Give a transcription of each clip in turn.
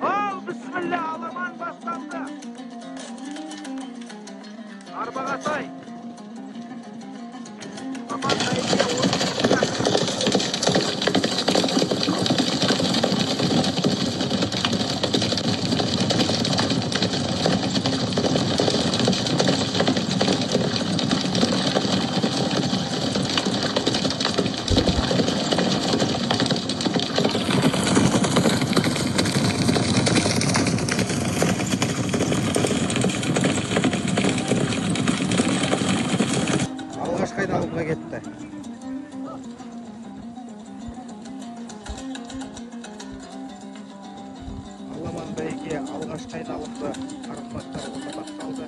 Ал, бісміллә, аламан басталды. Тарбағатай. Аламан бәйге. Алғашқы айналымға кетті. Аламан бәйге алғашқы айналымды арғымақтар орталап қалды.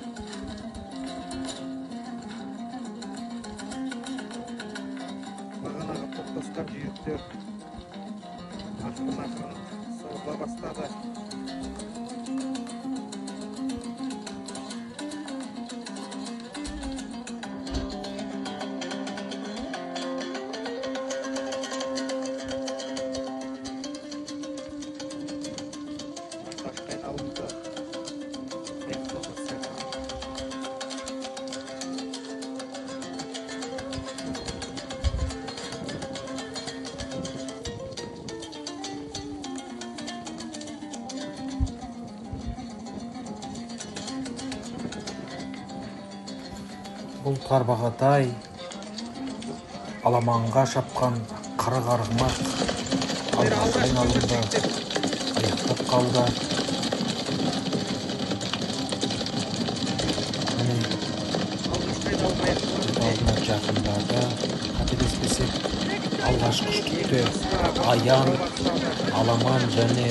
Бағанағы топтасқан жүйріктер ақырын-ақырын сырыла бастады. Алғашқы айналымды аяқтауға сәл қалды. Бұл Тарбағатай аламанға шапқан 40 арғымақ алғашқы айналымды аяқтап қалды. Міне, Алғашқы айналым аяқталды. алдына жақындады. Қателеспесек, алғашқы үштікте Аян, Аламан және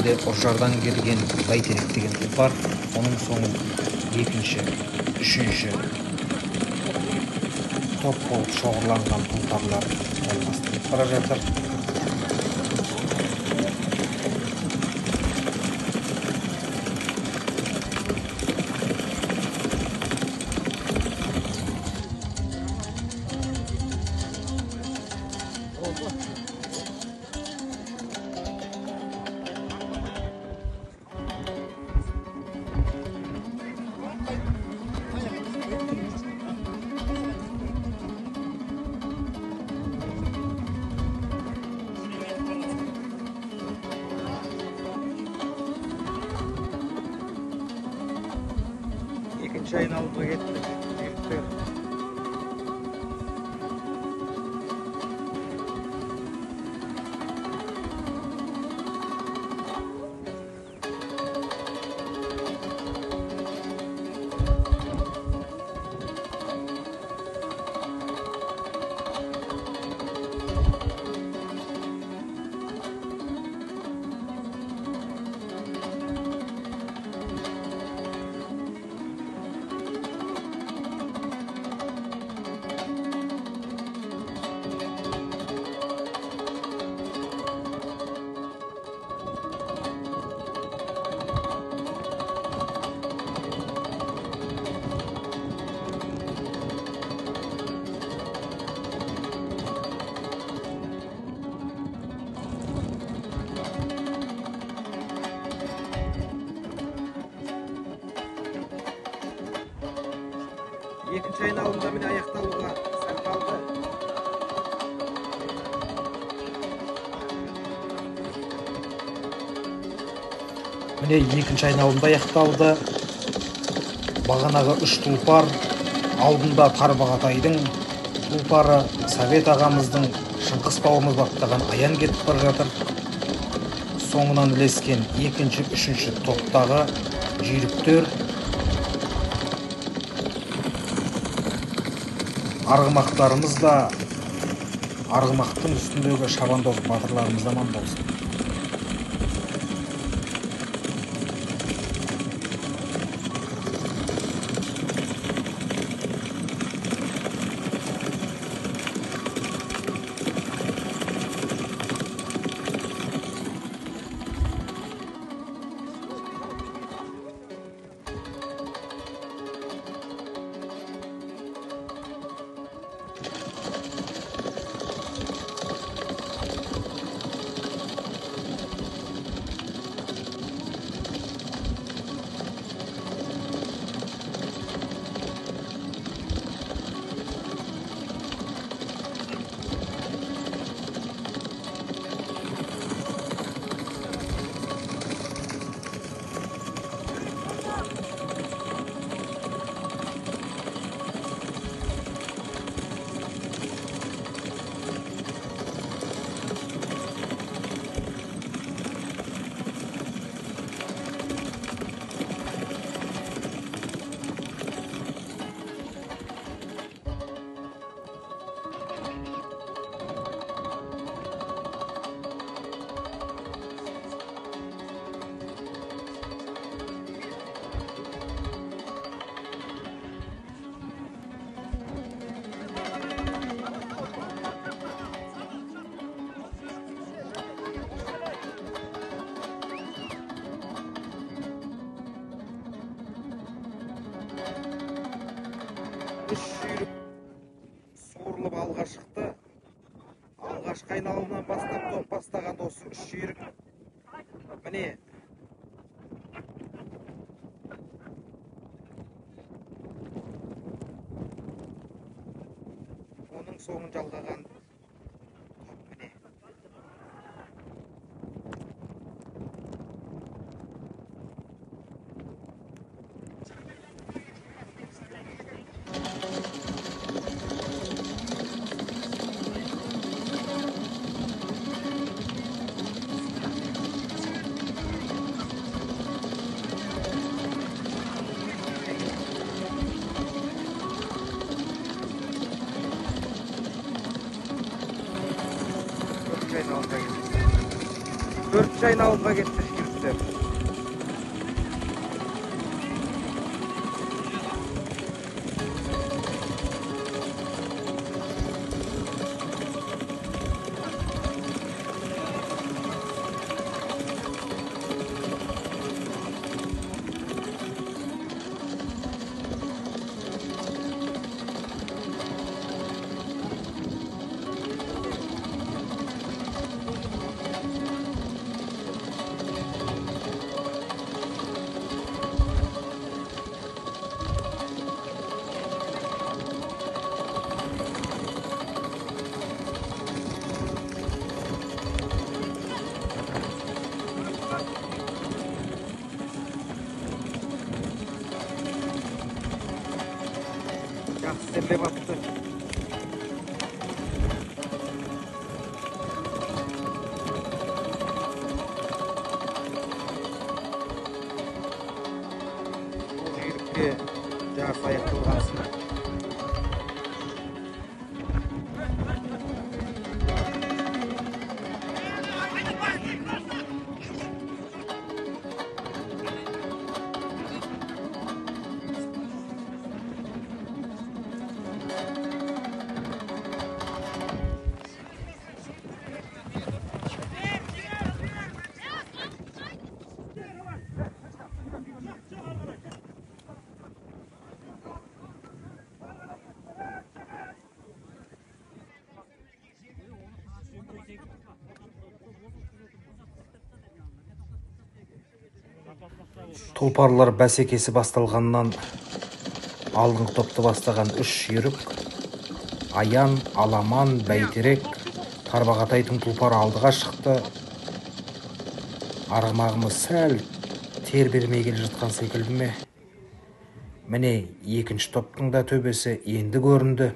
де Ұржардан келген Бәйтерек деген тұлпар, оның соңы екінші, үшінші топ болып шоғырланған тұлпарлар жалғастырып бара жатыр. Екінші айналымға кетті жүйріктер. Екінші айналымда міне аяқталуға сәл қалды. Міне, екінші айналымда аяқталды. Бағанағы үш тұлпар алдында Тарбағатайдың тұлпары, Совет ағамыздың, Шыңғыс бауырымыз баптаған Аян кетіп бара жатыр. Соңынан ілескен екінші, үшінші топтағы жүйріктер, арғымақтарымыз да, арғымақтың үстіндегі шабандоз батырларымыз да аман болсын. Үш жүйрік суырылып алға шықты. Алғашқы айналымнан бастап топ бастаған осы үш жүйрік. Міне оның соңын жалғаған топ міне. Төртінші айналымға кетті жүйріктер. Жақсы атты. Бұл жүйрікте жарыс аяқталған. Тұлпарлар бәсекесі басталғаннан алдыңғы топты бастаған үш жүйрік Аян, Аламан, Бәйтерек, Тарбағатайдың тұлпары алдыға шықты. Арғымағымыз сәл тер бермей келе жатқан секілді ме? Міне екінші топтың да төбесі енді көрінді.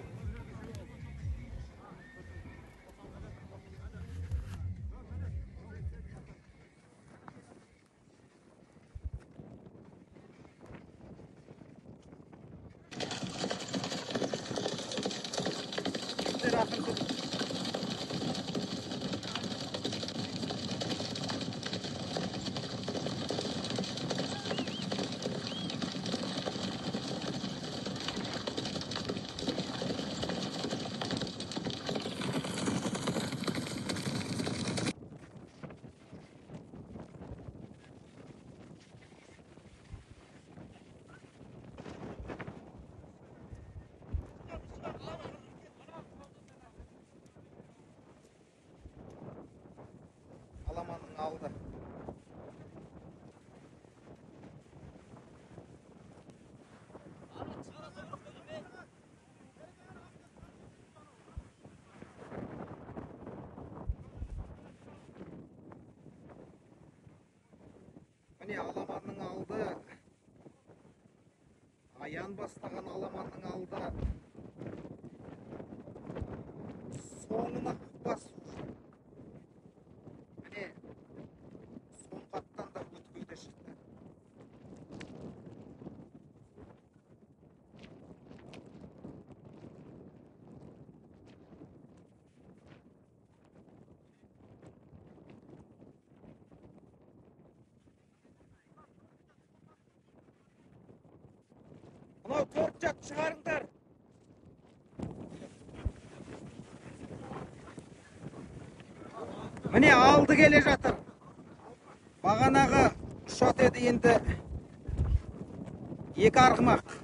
Аламанның алды. Міне Аламанның алды. Аян бастаған Аламанның алды. Соңына бас. Міне соңғы аттан да өткілді шықты. Мынау төрт жақ шығарыңдар. Міне алды келе жатыр. Бағанағы үш ат еді, енді екі арғымақ.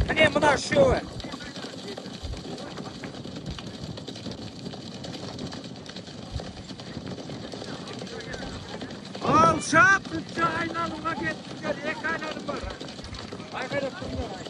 Міне мына үшеуі. Ал шап, үшінші айналымға кеттіңдер, екі айналым бар. Айқайлап тұрыңдар.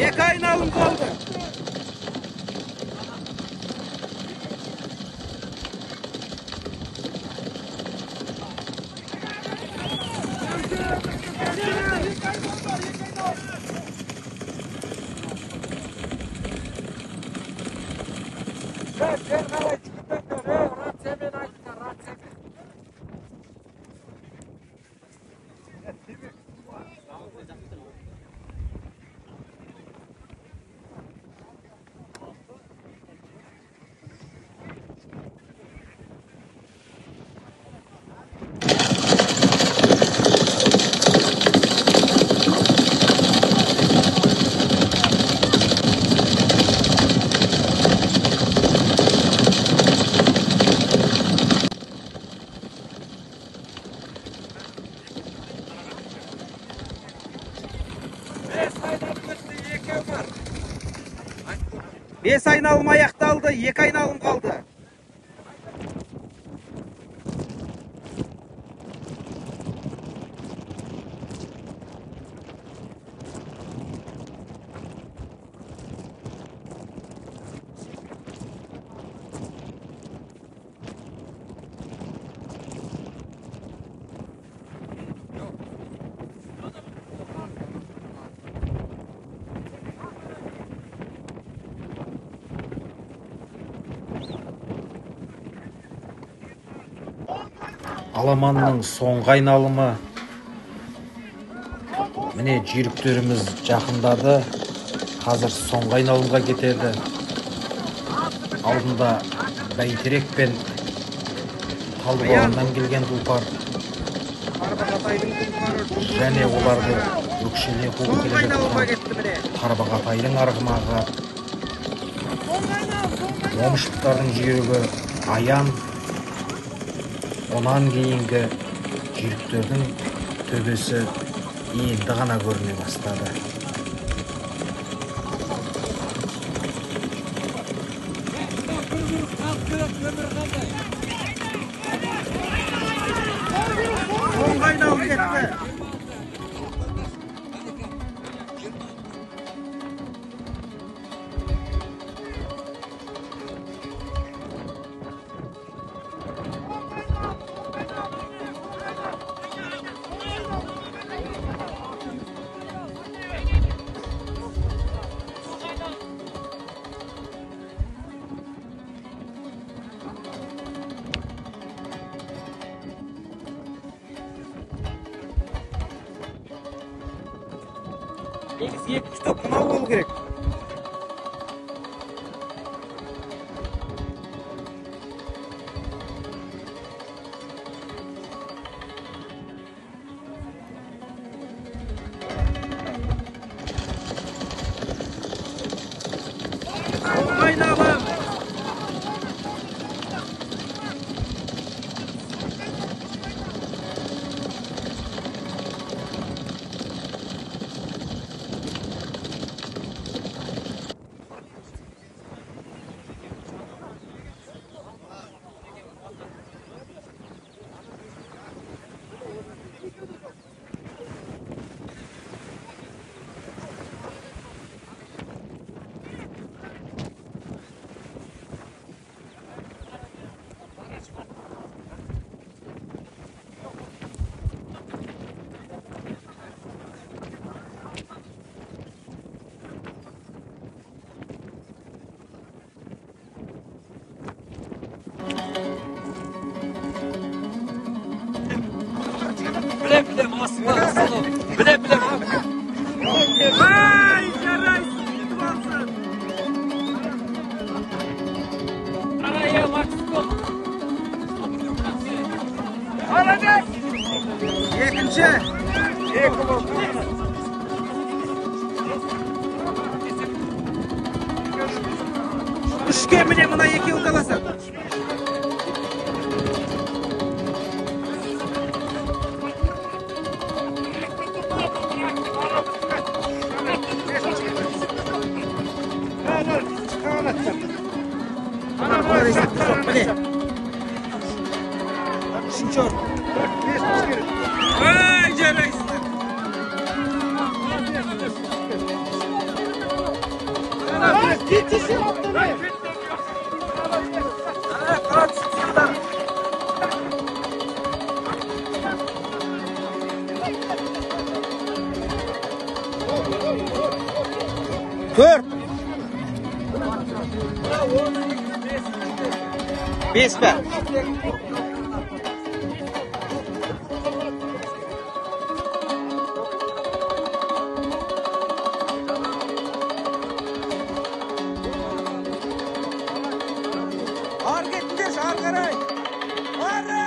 Екі айналым қалды. Бес айналым аяқталды, екі айналым қалды. Аламанның соңғы айналымы. Міне жүйріктеріміз жақындады. Қазір соңғы айналымға кетеді. Алдында Бәйтерек пен Талдықорғаннан келген тұлпар және оларды өкшелей қуып келе жатқан Тарбағатайдың арғымағы, Момышевтардың жүйрігі Аян, онан кейінгі жүйріктердің төбесі енді ғана көріне бастады. Соңғы айналым кетті. Негізі екінші топ мынау болу керек. Соңғы айналым. Bilem aslan. Bilem bilem. Vay жарайсың, күтіп алсын. Екінші. Екі болды. Үшке міне мына екеуі таласады. Міне. Үшінші орын. Ай, жарайсыздар. Төрт. 5 пе? Ары кетіңдерші, ары қарай. Ары!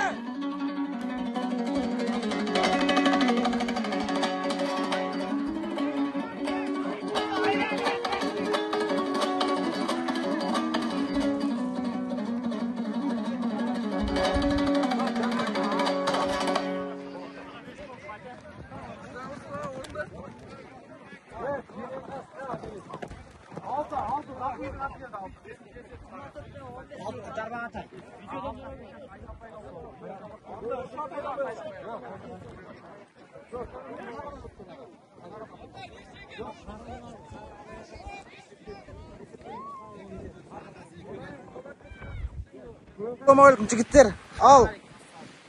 Ассалаумағалейкум жігіттер. Ал,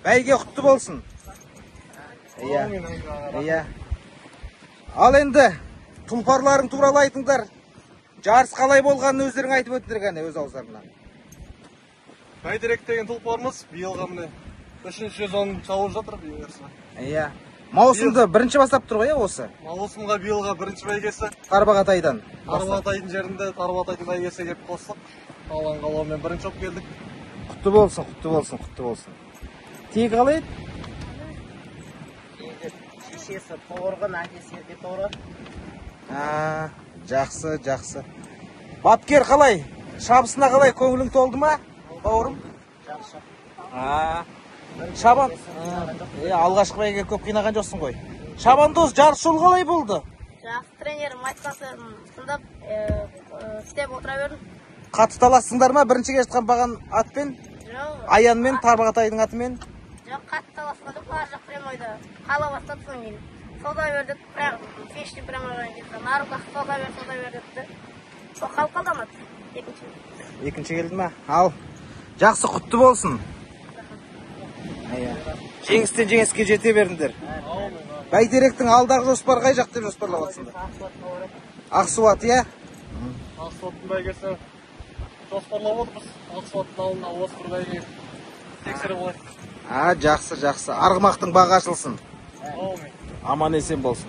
бәйге құтты болсын. Иә. Иә. Ал енді тұлпарларың туралы айтыңдар. Жарыс қалай болғанын өздерің айтып өтіңдер кәне өз ауыздарынан. Бәйтерек деген тұлпарымыз биылға міне 3-ші сезон шауып жатыр биылғысы. Иә. Маусымды бірінші бастап тұр ғой, осы? Маусымға биылға бірінші бәйгесі. Тарбағатайдан. Тарбағатайдың жерінде Тарбағатайдың бәйгесі келіп қостық. Алан қалаумен бірінші болып келдік. Құтты болсын, құтты болсын, құтты болсын. Тегі қалай еді? Тегі шешесі Торғын, әкесі Ерке Торғын. Жақсы, жақсы. Бапкер қалай? Шабысына қалай? Көңілің толды ма, бауырым? Жақсы. Шабан, алғашқы бәйгеге көп қинаған жоқсың ғой. Шабандоз, жарыс жолы қалай болды? Жақсы, тренерім айтқан сөзін тыңдап, істеп отыра бердім. Қатты таластыңдар ма бірінші келе жатқан баған атпен? Жоқ. Аянмен, Тарбағатайдың атымен? Жоқ, қатты таласқан жоқ, ар жақ прямойда қала бастады, содан кейін соза бер деді, бірақ финиште прямойға кетті. На руках соза бер, соза бер депті. Сол қалып қалды ана екінші. Екінші келді ма? Ал, жақсы, құтты болсын. Жеңістен жеңіске жете беріңдер. Бәйтеректің алдағы жоспары қай жақ деп жоспарлап жатсыңдар? Ақсуат, иә? Ақсуаттың бәйгесі жоспарлап отырмыз. Ақсуаттың алдына осы бір бәйге тексеріп алайық. Жақсы, жақсы. Арғымақтың бағы ашылсын. Әумин. Аман есен болсын.